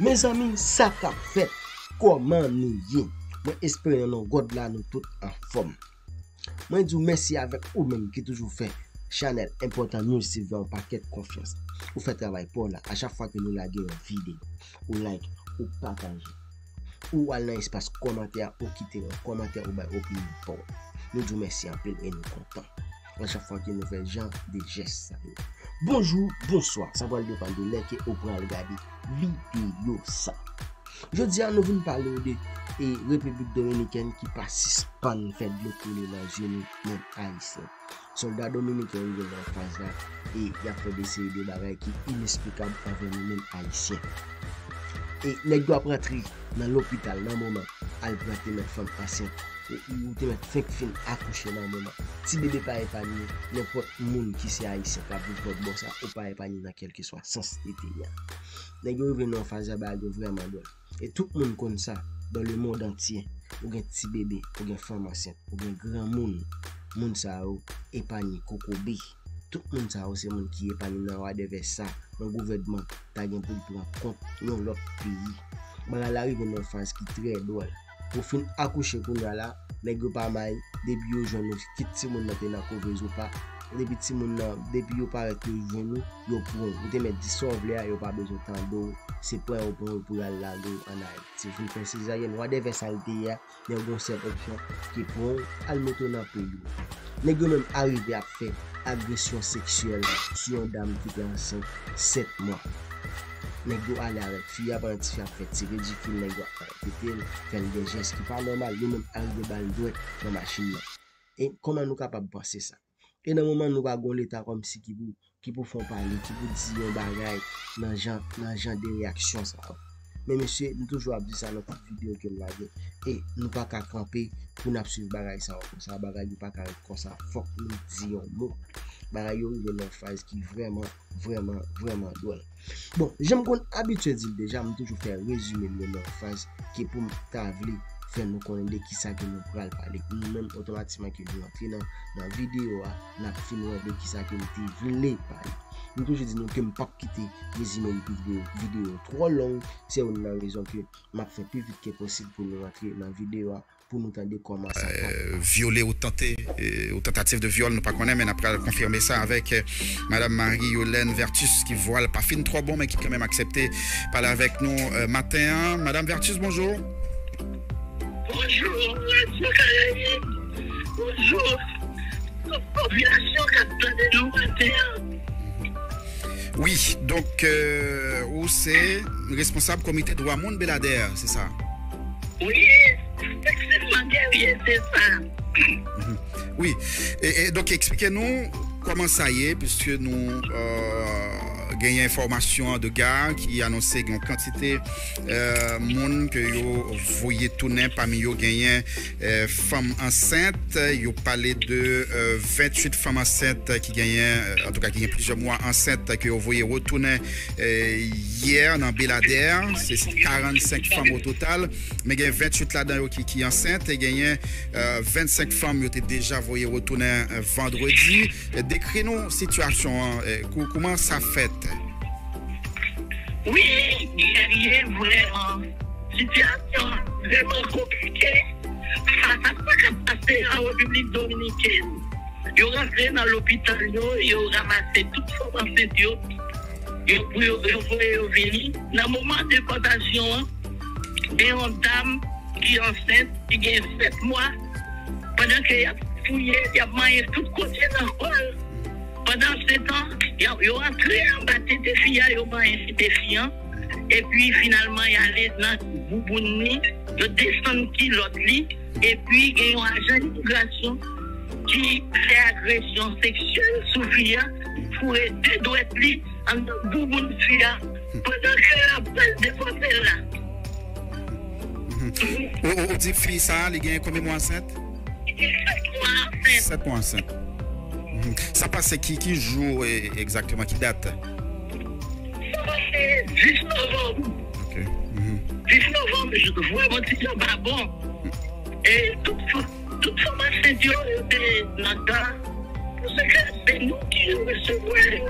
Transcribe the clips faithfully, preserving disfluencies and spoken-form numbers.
Mezanmi, sa k ap fèt? Kòman nou ye? Mwen espere nan non God la nou tout anfòm. Mwen di w mèsi avèk ou menm ki toujou fè chanèl Enpòtan News T V a yon pakèt konfyans. Ou fè travay pa w la a chak fwa ke nou lage yon videyo. Ou like, ou pataje. Ou al nan espas kòmantè a, ou kite yon kòmantè, ou bay opinyon pa w. Nou di w mèsi anpil e nou kontan a chak fwa ke nou fè jan de jès sa yo. Bonjou, bonswa, sa pral depann de lè ke ou pral gade videyo sa. Jodi a, nou vin pale w de e, Repiblik Dominikèn ki pa sispann fè dlo koule nan zye nou, menm Ayisyen. Sòlda dominiken yo rive nan faz la e y ap fè de seri de bagay ki inesplikab anvè nou menm Ayisyen. E nèg yo ap rantre nan lopital nan moman al plante mèt fanm ansent. E ou te mèt fenk fin akouche nan moman. Ti bebe pa epanye, nenpòt moun ki se Ayisyen k ap viv lòt bò sa, ou pa epanye nan kèlkeswa sans li te ye a. Nèg yo rive nan yon faz la bagay yo vrèman dwòl. E tout moun konn sa, dans le monde entier, ou gen ti bebe, ou gen fanm ansent, ou gen granmoun, moun sa yo epanye kokobe. Tout moun sa yo se moun ki epanye nan wadèvè sa yon gouvènman ta gen pou l pran kont yon lòt peyi. Bagay la rive nan yon faz ki trè dwòl. Ou fin akouche kounye a la, nèg yo pa may, depi yo jwenn ou, kit timoun nan te nan kouvèz ou pa, depi timoun nan, depi yo parèt yo jwenn ou, yo pran w. Ou te mèt di sa w vle a, yo pa bezwen tande w, se pran yo pran w pou y al lage w ann Ayiti. Ou fin fè sezaryèn, wadèvè sa l te ye a, nèg yo gen yon sèl opsyon, ki pran w, al mete w nan peyi w. Nèg yo menm arive ap fè agresyon seksyèl sou yon dam ki te ansent sèt mwa. Nèg yo ale avèk fi a, pandan tifi a ap fè ti ridikil, nèg yo ap pete l, fè l de jès ki pa nòmal, yo menm arive ba l dwèt nan machin nan. E kòman nou kapab panse sa? E nan moman nou pa gon Leta kòmsi ki pou, ki pou fè yon pale, ki pou di yon bagay nan jan, nan jan de reyaksyon sa yo. Men mesye, m toujou ap di sa nan tout videyo ke m lage. E nou pa ka kanpe pou n ap swiv bagay sa yo konsa. Bagay yo pa ka ret konsa. Fòk nou di yon mo. Bagay yo rive nan yon faz ki vrèman, vrèman, vrèman dwòl. Bon, jan m konn abitye di l deja, m toujou fè rezime l yo nan yon faz ki pou m ta vle fè nou konnen de kisa ke nou pral pale. Nou menm, otomatikman ke nou antre nan, nan videyo a, n ap fin wè de kisa ke m te vle pale. M toujou di nou ke m p ap kite rezime videyo, videyo twò long. Se youn nan rezon ke m ap fè pi vit ke posib pou nou rantre nan videyo a, pou nou tande kòman sa pral. Euh, vyole ou tante, euh, ou tantativ de vyòl, nou pa konnen, men n ap pral konfime sa avèk, euh, Madam Marie Yolène Vertus, ki vwa l pa fin twò bon, men ki kanmenm aksepte pale avèk nou, euh, maten an. Madam Vertus, bonjou. Bonjou, Radyo Karayib. Bonjou, tout popilasyon k ap tande nou maten an. Wi, donk, euh, ou se responsab Komite Dwa Moun Beladè, se sa? Wi, efektivman, Guerrier, se sa. Mhm. Wi, e, e, donk, eksplike nou kòman sa ye, piske nou, euh, genyen enfòmasyon de GARR ki anonse gen yon kantite, euh, moun ke yo voye tounen, pami yo genyen, euh, fanm ansent. Yo pale de, euh, venntuit fanm ansent ki genyen, euh, antouka ki gen plizyè mwa ansent ke yo voye retounen, euh, yè nan Beladè. Se karannsenk fanm o total, men gen venntuit ladan yo ki, ki ansent, e genyen, euh, vennsenk fanm yo te deja voye retounen, euh, vandredi. Dekri nou sitiyasyon an, eh, kou-, kouman sa fèt? Wi, Guerrier, vrèman, sitiyasyon an vrèman konplike. Fas a sa k ap pase an Repiblik Dominikèn, yo rantre nan lopital yo, yo ranmase tout fanm ansent yo, yo, pou yo, yo voye yo vini. Nan moman depòtasyon an, gen yon dam ki ansent, ki gen sèt mwa, pandan ke y ap fouye, y ap manyen tout kote nan kò l. Pandan se tan, y ap, yo antre anba tete fi a, yo manyen tete fi an, epi finalman, y ale nan bouboun li, yo desann kilòt li, epi gen yon ajan imigrasyon ki fè agresyon seksyèl sou fi a, foure de dwèt li anndan bouboun fi a, pandan ke l ap pral depòte l la. Mhm. Ou, ou, ou di fi sa a, li gen konbyen mwa ansent? Li gen sèt mwa ansent. Sèt mwa ansent. Mhm. Sa pase ki, ki jou, e, egzakteman, ki dat? Sa pase dis novanm. Ok. Mhm. Dis novanm, j-, vrèman, ti jan pa bon. E tout fanm, tout fanm ansent yo, yo te nan GARR. Paske se nou ki resevwa yo.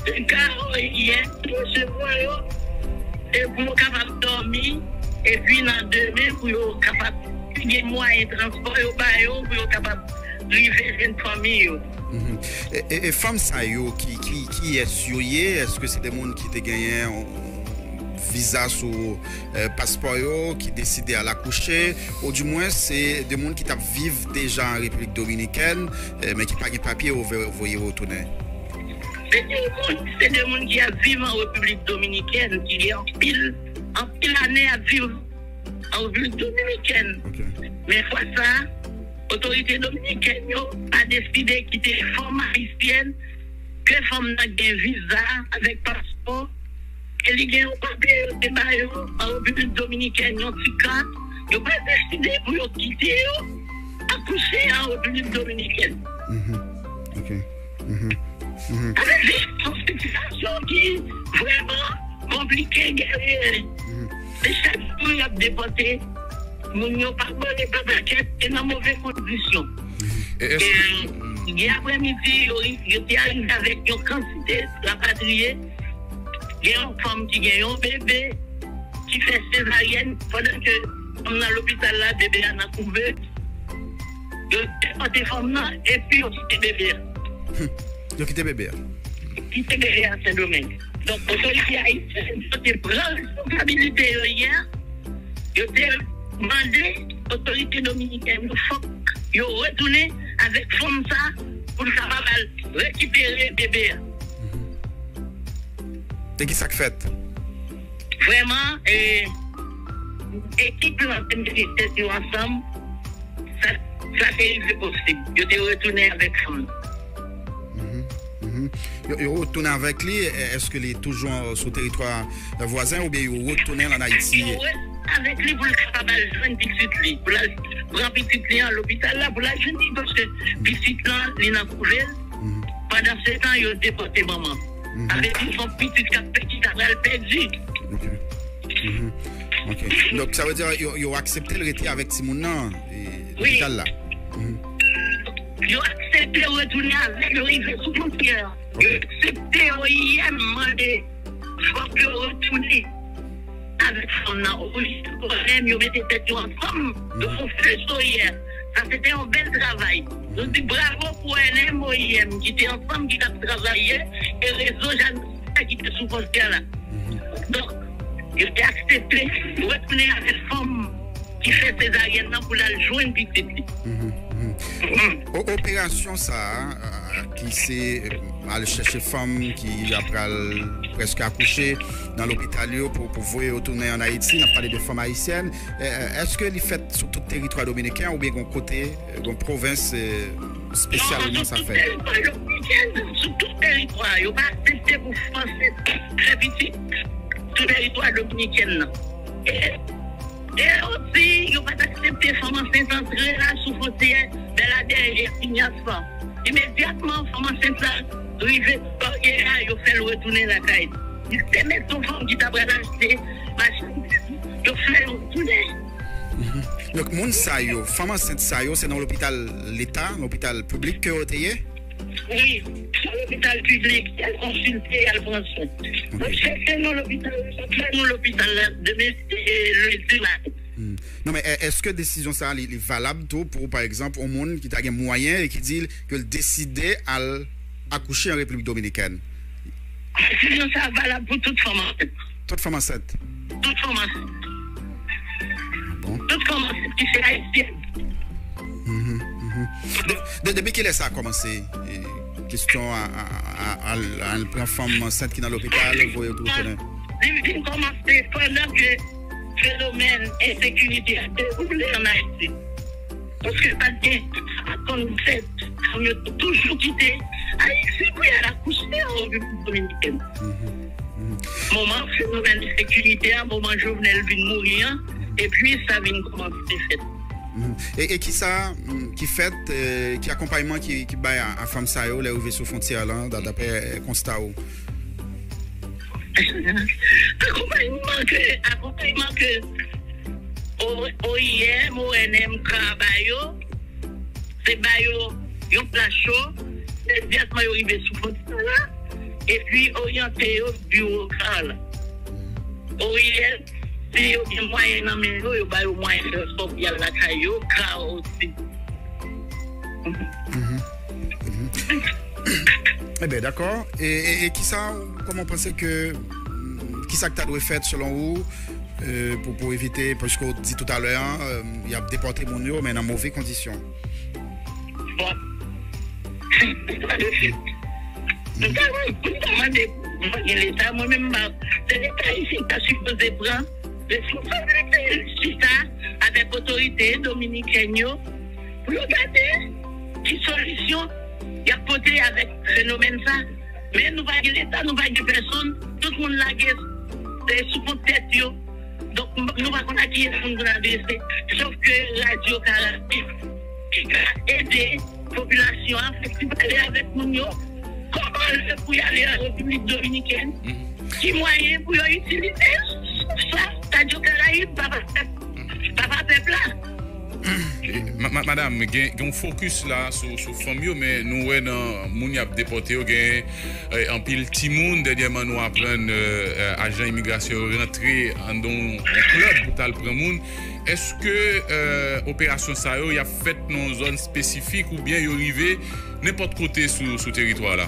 Se GARR yè ki resevwa yo. e pou yo kapab dòmi, epi nan demen pou yo kapab gen mwayen transpò yo ba yo, pou yo kapab rive jwenn fanmi yo. Mhm. E, e, e fanm sa yo, ki, ki, kiyès yo ye? Èske se de moun ki te genyen yon viza sou, eh, paspò yo, ki deside al akouche, ou di mwen se de moun ki t ap viv deja an Repiblik Dominikèn, eh, men ki pa gen papye yo voye retounen? Se de moun, se de moun ki ap viv an Repiblik Dominikèn, ki gen anpil, anpil ane ap viv an Repiblik Dominikèn. Men fwa sa, otorite dominikèn yo pa deside kite fanm ayisyèn, ke fanm nan gen viza avèk paspò, ke li gen yon papye yo te ba yo an Repiblik Dominikèn, yon ti kat, yo pa deside pou yo kite yo akouche an Repiblik Dominikèn. Mhm. Ok. Mhm. Mhm. Sa vle di, se yon sitiyasyon ki vrèman konplike, Guerrier. Mhm. Se chak jou y ap depòte moun yo pa bò, pa pakèt, e nan move kondisyon. E, e, yè aprèmidi, yo, yo te arive avèk yon kantite rapatriye. Gen yon fanm ki gen yon bebe, ki fè sezaryèn, pandan ke fanm nan lopital la, bebe a nan kouvèz. Yo depòte fanm nan, epi yo kite bebe a. Yo kite bebe a. Kite bebe a Sendomeng. Donk, otorite ayisyèn yo te pran responsabilite yo yè. Yo te mande otorite dominikèn yo fòk yo retounen avèk fanm sa pou l kapab al rekipere bebe a. Mhm. E ki sa k fèt? Vrèman, e, ekip lan te mete tèt yo ansanm. Sa, sa te rive posib. Yo te retounen avèk fanm nan. Mhm, mhm. Yo, yo retounen avèk li, e, èske li toujou an, sou teritwa, e, vwazen oubyen yo retounen l ann Ayiti? Yo ret avèk li pou l kapab al jwenn pitit li, pou l al pran pitit li an lopital la, pou l al jwenn li, paske pitit lan, li nan kouvèz. Mhm. Pandan se tan, yo depòte manman. Mhm. Sa vle di, se yon pitit k ap pèdi, k ap pral pèdi. Ok. Mhm. Ok. Donk, sa vle di, yo, yo aksepte l rete avèk timoun nan, e, wi, lopital la. Mhm. Yo aksepte retounen avèk yo, rive sou fwontyè a. Ok. Yo aksepte, O I M mande fòk yo retounen avèk fanm nan. O I M, yo mete tèt yo ansanm, yo fè yon faisceau yè. Sa se te yon bèl travay. Yo di bravo pou O N M, O I M, ki te ansanm, ki t ap travay, e rezo Janus ki te sou fwontyè la. Mhm. Donk, yo te aksepte retounen avèk fanm ki fè sezaryèn nan pou l al jwenn pitit li. Mhm, mhm. Mhm. O-, operasyon sa a, a, ki se, e, al chèche fanm ki ap pral prèske akouche nan lopital yo pou, pou voye yo tounen ann Ayiti, n ap pale de fanm ayisyèn, e, e, èske li fèt sou tout teritwa dominiken oubyen gon kote, e, gon pwovens, e, espesyalman sa fèt? Non, sou tout teritwa dominiken, sou tout teritwa. Yo pa aksepte pou fanm ansent fè pitit sou teritwa dominiken nan. E, e osi, yo pa t aksepte fanm ansent antre la sou fwontyè Bèladè e Finyas lan. Imedyatman, fanm ansent la rive sou baryè a, yo fè l retounen lakay li. Li te met yon fanm ki ta pral achte machandiz, yo fè l retounen. Mhm. Donk, moun sa yo, fanm ansent sa yo, se nan lopital leta, lopital piblik ke yo te ye? Wi, se lopital piblik, y al konsilte, y al pran swen. Ok. Paske se nan lopital, se nan lopital la, demen, e, lendi maten. Hmm. Non, men, è-, èske desizyon sa a, li, li valab tou pou, pa egzanp, yon moun ki ta gen mwayen e ki di ke l deside al akouche an Repiblik Dominikèn? Desizyon sa a valab pou tout fanm ansent. Tout fanm ansent? Tout fanm ansent. Ah bon? Tout fanm ansent ki se ayisyèn. Mhm, mhm. De, de, depi kilè sa a kòmanse, e, kesyon a, a, a, a, a, al pran fanm ansent ki nan lopital, voye yo retounen? Li vin kòmanse pandan ke fenomèn ensekirite a dewoule ann Ayiti. Paske pa t gen sa konn fèt, fanm yo te toujou kite Ayiti pou y al akouche an Repiblik Dominikèn. Mhm, mhm. Moman fenomèn ensekirite a, moman Jovenel vin mouri an, epi sa vin kòmanse fèt. Mhm. E, e kisa, mm, ki fèt, e, ki akonpayman ki, ki bay a, a fanm sa yo lè yo rive sou fwontyè lan, da-, daprè, e, konsta ou? Akonpayman ke, akonpayman ke O-, O I M, O N M ka ba yo, se ba yo yon plas cho, imedyatman yo rive sou fwontyè la, epi oryante yo biwo ka la. O I L, si yo gen mwayen nan men yo, yo ba yo mwayen transpò pou y al lakay yo, ka osi. Ebyen, dakò. E, e, e kisa, kòman w panse ke, mm, kisa k ta dwe fèt selon ou, euh, pou, pou evite, paske w di toutalè a, euh, y ap depòte moun yo, men nan move kondisyon? Bon, sa de suite. Nou ta, nou ta mande, mande Leta, mwen menm, m pa, se Leta isi ki ta sipoze pran responsabilite l, chita avèk otorite dominikèn yo, pou yo gade ki solisyon y ap pote avèk fenomèn sa. Men nou pa gen Leta, nou pa gen pèsonn, tout moun lage, eh, sou kont tèt yo. Donk, m-, nou pa konn a kiyès moun pou n adrese. Sòf ke Radyo Karayib ki ka ede popilasyon an fè ti pale avèk moun yo. Kòman lè pou y ale an Repiblik Dominikèn? Ki mwayen pou yo itilize? Sa, Radyo Karayib, papa pèp, papa pèp la. Ma- ma- Madanm, gen gen yon fokis la sou sou fanm yo, men nou wè nan moun y ap depòte yo, gen eh, anpil timoun. Dènyèman, nou aprann eh, eh, ajan imigrasyon yo rantre anndan yon klèb pou t al pran moun. Èske eh, operasyon sa yo, y ap fèt nan yon zòn espesifik oubyen yo rive nenpòt kote sou sou teritwa la?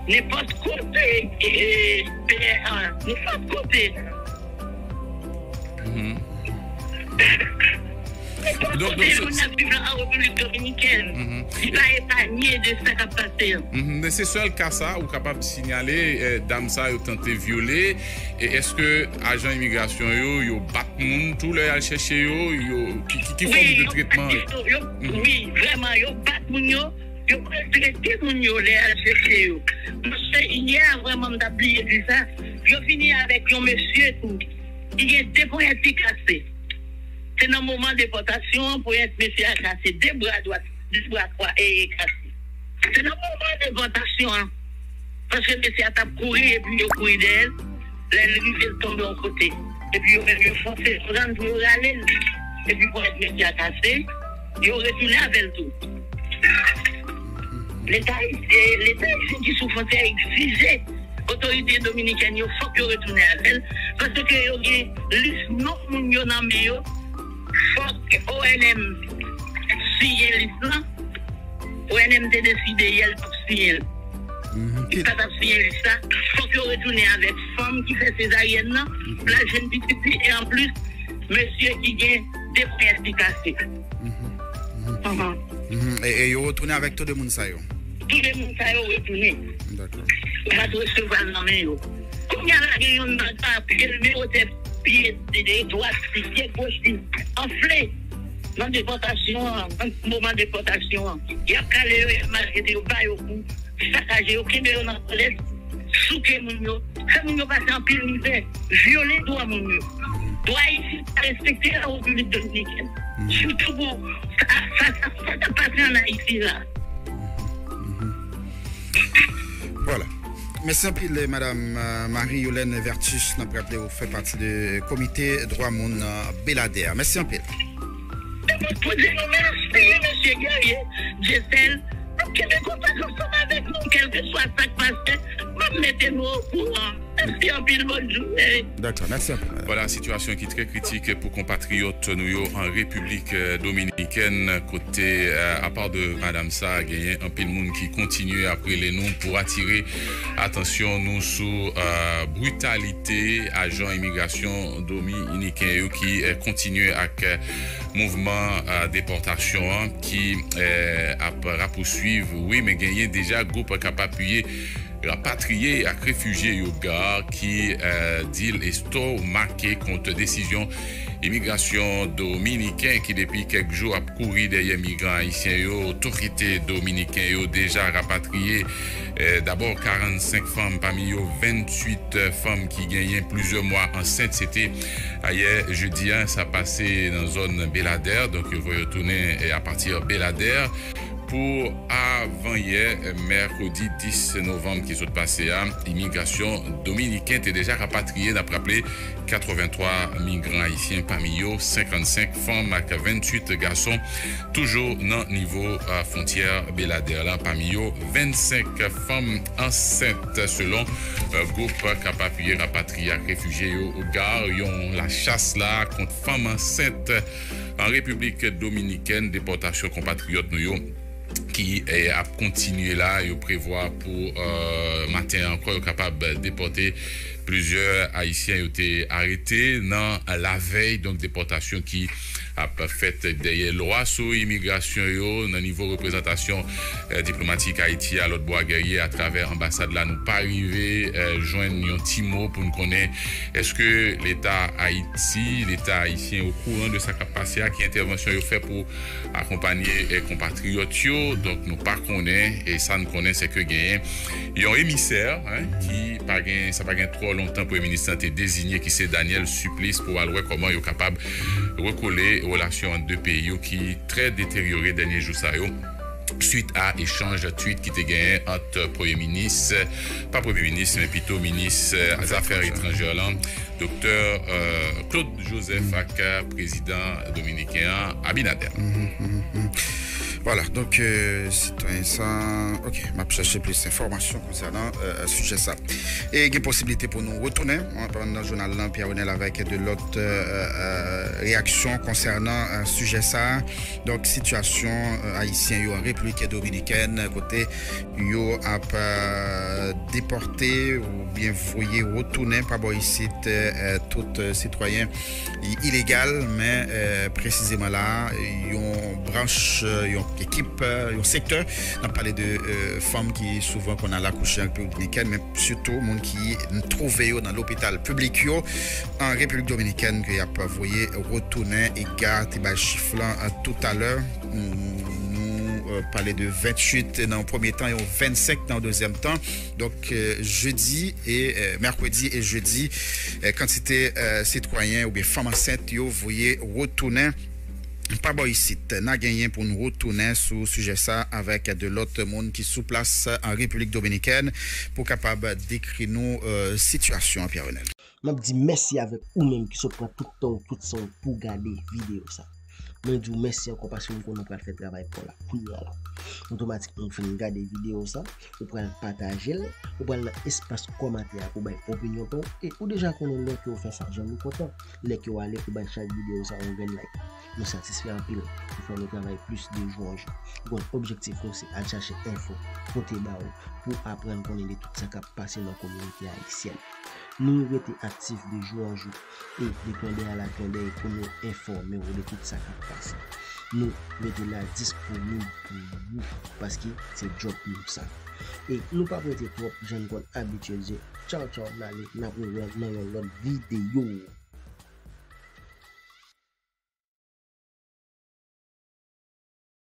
Nenpòt kote, eh, P R A, nenpòt kote. Nenpòt Donk- kote donk se- moun ap viv la an Repiblik Dominikèn, li pa epanye de sa k ap pase an. Mhm, men se sèl ka sa ou kapab sinyale eh, dam sa yo tante vyole. E èske ajan imigrasyon yo, yo bat moun tou lè y al chèche yo? Yo, ki, ki, ki fòm Wi, de yo tretman? bat yo, yo, wi, vrèman, yo bat moun yo, yo maltrete moun yo lè y al chèche yo. Paske yè, vrèman, m t ap bliye di sa, yo vini avèk yon mesye tou ki gen de ponyèt li kase. Se nan moman depòtasyon an, ponyèt mesye a kase, de bra dwat, de bra kwa e kase. Se nan moman depòtasyon an, paske mesye a t ap kouri epi yo kouri dèyè l, lè l rive l tonbe yon kote. Epi yo menm yo fòse pran l pou yo rale l. Epi ponyèt mesye a kase, yo retounen avè l tou. Leta, eh, Leta isi ki sou fwontyè egzije otorite dominikèn yo fòk yo retounen avè l, paske yo gen lis non moun yo nan men yo. Fòk O N M siyen lis lan. O N M te deside yè l p ap siyen l. Li pa t ap siyen lis la. Fòk yo retounen avèk fanm ki fè sezaryèn nan pou l al jwenn pitit li. E anplis, mesye ki gen de ponyèt li kase. Mhm. E, e yo retounen avèk tou de moun sa yo? Tou de moun sa yo retounen. Dakò. Yo pa t resevwa l nan men yo. Kounye a la gen youn nan k ap elve wotè pye dwat li, pye goch li anfle nan depòtasyon an, nan moman depòtasyon an. Y ap kale yo, y ap maltrete yo, ba yo kou, sakaje yo, kenbe yo nan kòlèt, souke moun yo, fè moun yo pase anpil mizè, vyole dwa moun yo. Dwa isit pa respekte an Repiblik Dominikèn. Sitou pou sa, sa, sa, sa k ap pase ann Ayiti la. Vwala. Mèsi anpil, madam Marie Yolène Vertus. N ap raple ou fè pati de komite dwa moun nan Beladè. Mèsi anpil. Pou di nou mèsi, mesye Guerrier Dieuseul. N ap kenbe kontak ansanm avèk nou, kèlkeswa sa k pase. M ap mete nou okouran. Mèsi anpil, bòn jounen. Dakò, mèsi anpil, madam. Vwala, sitiyasyon ki trè kritik pou konpatriyòt nou yo an Repiblik Dominikèn, kote, apa de madam sa, genyen anpil moun ki kontinye ap rele nou pou atire atansyon nou sou britalite ajan imigrasyon dominiken yo ki kontinye ak mouvman depòtasyon an ki ap rapouswiv. Wi, men genyen deja gwoup k ap apiye rapatriye ak refijye yo, GARR, ki di l estomake kont desizyon imigrasyon dominiken ki depi kèk jou ap kouri dèyè migran ayisyen yo. Otorite dominiken yo deja rapatriye dabò karannsenk fanm, pami yo venntuit fanm ki genyen plizyè mwa ansent. Se te ayè jedi a sa pase nan zòn Beladè. Donk, yo voye yo tounen apati Beladè. Pou avanyè, mèkredi dis novanm ki sot pase a, imigrasyon dominiken te deja rapatriye, n ap raple, katrevenntwa migran ayisyen, pami yo senkannsenk fanm ak venntuit gason, toujou nan nivo, a, fwontyè Beladè la, pami yo vennsenk fanm ansent, selon, a, gwoup k ap apiye rapatriye ak refijye yo, OGARR. Yon lachas la kont fanm ansent an Repiblik Dominikèn, depòtasyon konpatriyòt nou yo ki, eh, ap kontinye la. Yo prevwa pou, eh, maten an ankò, yo kapab depòte plizyè Ayisyen yo te arete nan lavèy, donk, depòtasyon ki ap fèt dèyè lwa sou imigrasyon yo. Nan nivo reprezantasyon, eh, diplomatik Ayiti a lòt bò a Guerrier, atravè anbasad la, nou pa rive, eh, jwenn yon ti mo pou n konnen èske Leta Ayiti, Leta ayisyen okouran de sa k ap pase a, ki entèvansyon yo fè pou akonpanye, eh, konpatriyòt yo. Donk, nou pa konnen, e sa n konnen, se ke genyen yon emisè, en, ki pa gen, sa pa gen twò lontan Premye Minis lan te deziye, ki se Daniel Supplice, pou al wè kòman yo kapab rekole relasyon ant de peyi yo ki trè deteryore dènye jou sa yo, swit a echanj tweet ki te genyen ant Premye Minis, pa Premye Minis, men pito Minis, eh, Zafè Etranjè lan, Doktè, eh, Claude Joseph, ak, eh, Prezidan dominiken an, Abinader. Vwala, donk, eh, sitwayen sa, ok, m ap chèche plis enfòmasyon konsènan, eh, sijè sa. E gen posiblite pou nou retounen, an, nan jounal lan, Pierre Renel, avèk de lòt, eh, eh, reyaksyon konsènan, eh, sijè sa. Donk, sitiyasyon, eh, ayisyen yo an Repiblik Dominikèn, kote yo ap, eh, depòte oubyen voye retounen pa bò isit, eh, tout, eh, sitwayen i-, ilegal, men, eh, presizeman la, yon branch, eh, yon ekip, eh, yon sektè, n ap pale de, eh, fanm ki souvan konn al akouche an Repiblik Dominikèn, men sitou moun ki twouve yo nan lopital piblik yo an Repiblik Dominikèn, ke y ap voye retounen. Edgar te bay chif lan, eh, toutalè. Nou, nou, eh, pale de venntuit nan yon premye tan, yon vennsenk nan yon dezyèm tan. Donk, eh, jedi e, eh, mèkredi e jedi, eh, kantite, eh, sitwayen oubyen fanm ansent yo voye retounen pa bò isit. N a genyen pou n retounen sou sijè sa avèk de lòt moun ki sou plas an Repiblik Dominikèn pou kapab dekri nou, eh, sitiyasyon an, Pierre Renel. M ap di mèsi avèk ou menm ki sot pran tout tan w, tout san w pou gade videyo sa. Mwen di w mèsi ankò paske m konnen w pral fè travay pa w la kounye a la. Otomatikman, ou fin gade videyo sa, ou pral pataje l, ou pral nan espas kòmantè a pou bay opinyon pa w, e ou deja konnen lè ke w fè sa, jan nou kontan, lè ke w ale pou bay chak videyo sa yon grenn like. Nou satisfè anpil pou fè nou travay plis de jou an jou. Donk, objektif nou se al chache enfo, pote ba w, pou aprann konnen de tout sa k ap pase nan kominote ayisyèn. Nou rete aktif de jou an jou e de klendèy a la klendèy pou nou enfòme w de tout sa k ap pase. Nou rete la disponib pou ou, paske se djòb nou sa. E nou p ap rete twòp, jan n konn abitye di, tchaw tchaw, n ale, n ap rewè nan yon lòt videyo.